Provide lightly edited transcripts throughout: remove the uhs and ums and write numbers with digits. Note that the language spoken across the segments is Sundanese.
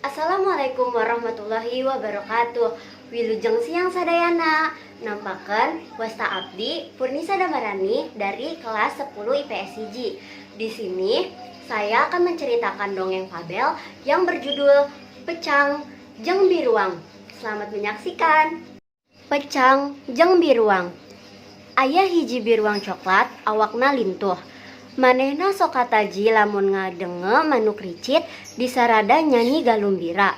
Assalamualaikum warahmatullahi wabarakatuh. Wilujeng siang sadayana. Nampakan wasta abdi Purnisa Damarani dari kelas 10 IPS 1. Di sini saya akan menceritakan dongeng fabel yang berjudul Pecang Jeung Biruang. Selamat menyaksikan. Pecang Jeung Biruang. Aya hiji biruang coklat, awakna lintuh. Manehna sok kataji lamun ngadenge manuk ricit disarada nyanyi galumbira.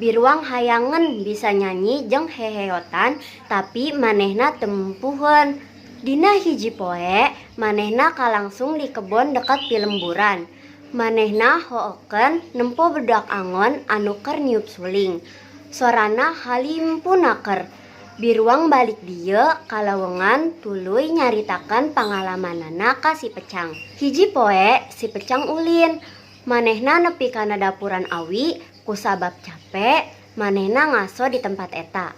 Biruang hayangeun bisa nyanyi jeung heheotan, tapi manehna teu mampuheun. Dina hiji poe, manehna kalangsung di kebon deket pilemburan. Manehna hookeun nempo budak angon anu keur niup suling. Sorana halimpu naker. Biruang balik dieu ka leuweungan tuluy nyaritakeun pangalamanana ka si Pecang. Hiji poe si Pecang ulin. Manehna nepi kana dapuran awi, kusabab cape manehna ngaso di tempat eta.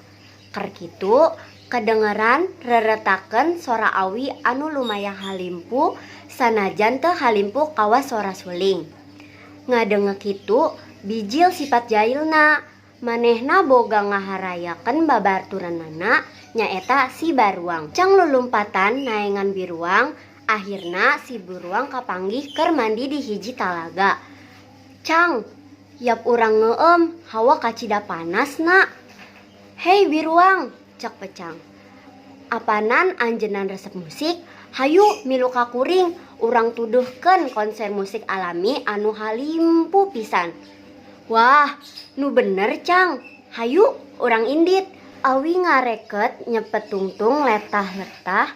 Keur kitu kadengeran reretakeun sora awi anu lumayan halimpu, sanajan teu halimpu kawas sora suling. Ngadenge kitu bijil sipat jailna. Manehna boga ngaharayakeun babaturanana, nyaeta si Baruang. Cang lulumpatan naengan biruang, akhirna si Biruang kapanggih keur mandi di hiji talaga. "Cang, yap urang ngeueum, hawa kacida panasna." "Hei Biruang," cek Pecang. "Apanan anjeunna resep musik? Hayu milu ka kuring, urang tuduhkeun konser musik alami anu halimpu pisan." "Wah, nu bener, Cang. Hayu urang indit." Awi ngareket nyepet tungtung letah-letah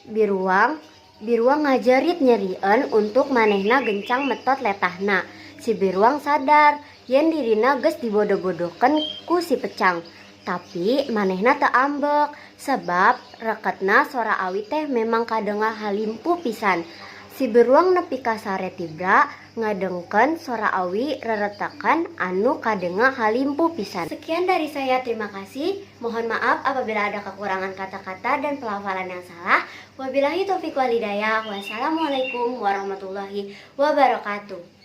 biruang. Biruang ngajerit nyerieun untuk manehna gencang metot letahna. Si Biruang sadar yen dirina geus dibodoh-bodohkeun ku si Pecang. Tapi manehna teu ambek sebab reketna sora awi teh memang kadengar halimpu pisan. Si Beruang nepi ka sare tibra ngadengkeun sora awi reretakan anu kadengar halimpu pisan. Sekian dari saya, terima kasih. Mohon maaf apabila ada kekurangan kata-kata dan pelafalan yang salah. Wabillahi taufik walhidayah. Wassalamualaikum warahmatullahi wabarakatuh.